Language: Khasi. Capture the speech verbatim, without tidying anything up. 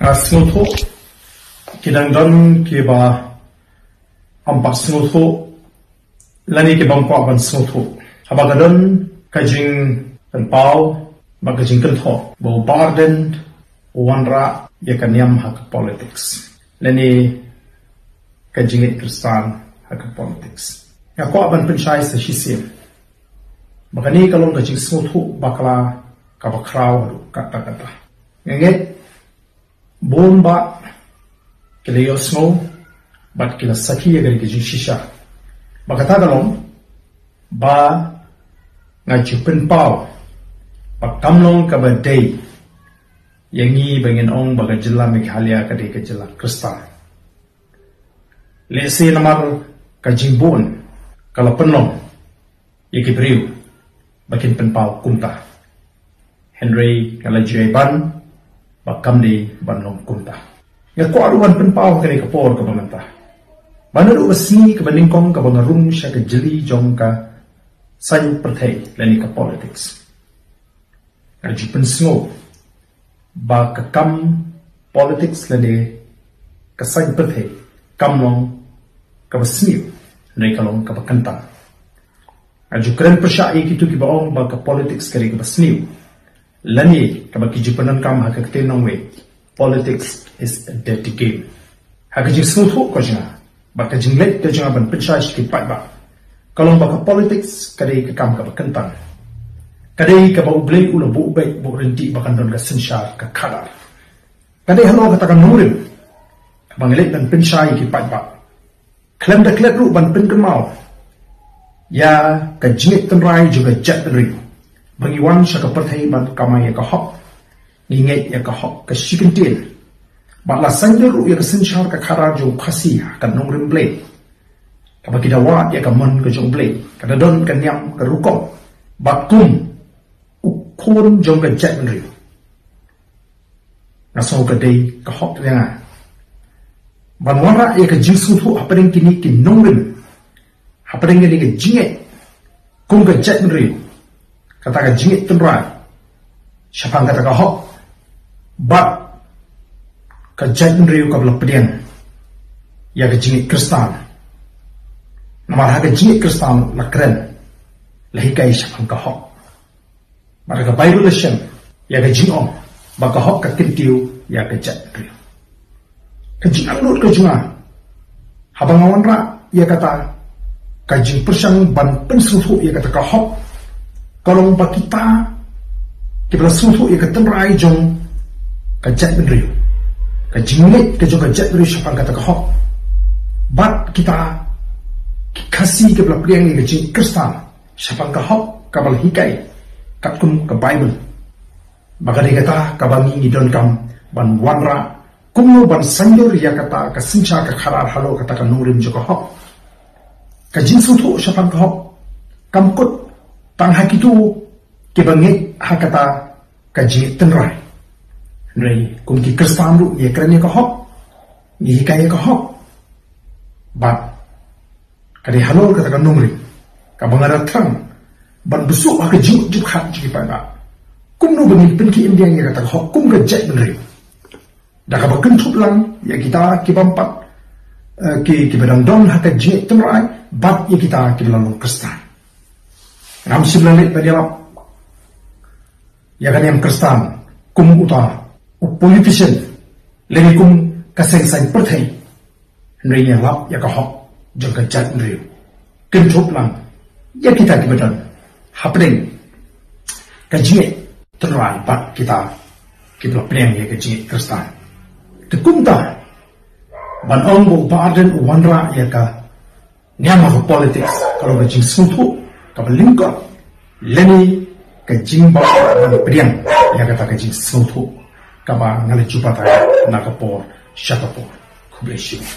Nga sngewthuh ki dang don kiba ym pat sngewthuh lane ki bym kwah ban sngewthuh. Haba ka don ka jingpynpaw bad ka jingkynthoh ba u Bah Ardent u wanrah ïa ka niam ha ka politics lane ka jingngeit Khristan ha ka politics. Nga kwah ban pynshai sa shisien ba kane ka long ka jingsngewthuh bakla kaba khraw haduh katta katta. Nga ngeit bun bah ki la ïohsngew bad ki la sakhi ïa kane ka jingshisha. Ba kata ka long ba nga ju pynpaw ba kam long kaba dei ïa ngi ba ngin ong ba ka jylla Meghalaya ka dei ka jylla Khristan. Lehse namar ka jingbun ka la pynlong ïa ki briew ba kin pynpaw kumta. Hynrei nga la ju ïai ban ba kam dei ban long kumta. Nga kwah ruh ban pynpaw ha kane ka por kaba mynta ba naduh ka sngi kaba nyngkong kaba nga rung sha ka jylli jong ka saiñ pyrthei lane ka politics, nga ju pynsngew ba ka kam politics lane ka saiñ pyrthei kam long kaba sniew, hynrei ka long kaba kyntang. Nga ju kren pyrshah ïa kito kiba ong ba ka politics ka dei kaba sniew lane kaba ki ju pyndonkam ha ka ktien nongwei, "Politics is a dirty game." Ha ka jingsngewthuh ka jong nga bad ka jingleit ka jong nga ban pynshai sha ki paidbah, ka long ba ka politics ka dei ka kam kaba kyntang. Ka dei kaba U Blei u la buh beit buh ryntih ba kan don ka synshar ka khadar. Ka dei halor kata ka nongrim ba nga leit ban pynshai ïa ki paidbah, khlem da klet ruh ban pynkynmaw ïa ka jingngeit tynrai jong ka jaitbynriew ba ngi wan sha ka pyrthei ban kamai ïa ka hok. Ngi ngeit ïa ka hok ka shi kyntien bad la saiñdur ruh ïa ka synshar ka khadar jong u Khasi ha ka nongrim Blei, kaba ki da wad ïa ka mon ka jong U Blei, ka da don ka niam ka rukom bad kum u khun jong ka jaitbynriew. Nga sngew ka dei ka hok ïa nga ban wanrah ïa ka jingsngewthuh hapdeng kine ki nongrim, hapdeng kane ka jingngeit kum ka jaitbynriew, kata ka jingngeit tynrai shaphang kata ka hok bad ka jaitbynriew kaba la pdiang ïa ka jingngeit Khristan. Namar ha ka jingngeit Khristan la kren, la hikai shaphang ka hok. Bad ka Baibl la shem ïa ka jingong ba ka hok ka kyntiew ïa ka jaitbynriew. Ka jingangnud ka jong nga haba nga wanrah ïa kata ka jingpyrshang ban pynsngewthuh ïa kata ka hok, ka long ba kita kiba la sngewthuh ïa ka tynrai jong ka jaitbynriew, ka jingngeit ka jong ka jaitbynriew shaphang kata ka hok, bad kita ki Khasi kiba la pdiang ïa ka jingngeit Khristan shaphang ka hok kaba la hikai katkum ka Baibl, ba ka dei kata kaba ngi ngi donkam ban wanrah kumno ban saiñdur ïa kata ka synshar ka khadar halor kata ka nongrim jong ka hok. Ka jingsngewthuh shaphang ka hok kam kut tang ha kito kiba ngeit ha kata ka jingngeit tynrai, hynrei kum ki Khristan ruh ngi kren ïa ka hok, ngi hikai ïa ka hok. Bad ka dei halor kata ka nongrim kaba nga da thrang ban bsuh ha ka jingmut jingpyrkhat jong ki paidbah, kumno ba ngin pynkhih pyndiang ïa kata ka hok kum ka jaitbynriew, da kaba kynthup lang ïa kita ki bym pat, eh, ki, kiba dang don ha ka jingngeit tynrai bad ïa kita kiba la long Khristan. Ngam shym la leit ban ïalap ïa ka niam Khristan kum uta u politician lane kum ka seng saiñ pyrthei, hynrei ngi ïalap ïa ka hok jong ka jaitbynriew, kynthup lang ïa kita kiba don hapdeng ka jingngeit tynrai bad kita kiba la pdiang ïa ka jingngeit Khristan. Te kumta ban ong ba u Bah Ardent u wanrah ïa ka niam ha ka politics ka long ka jingsngewthuh kaba lyngkot lane ka jingbym pdiang ïa kata ka jingsngewthuh kaba nga la ju batai na ka por sha ka por. Khublei shibun.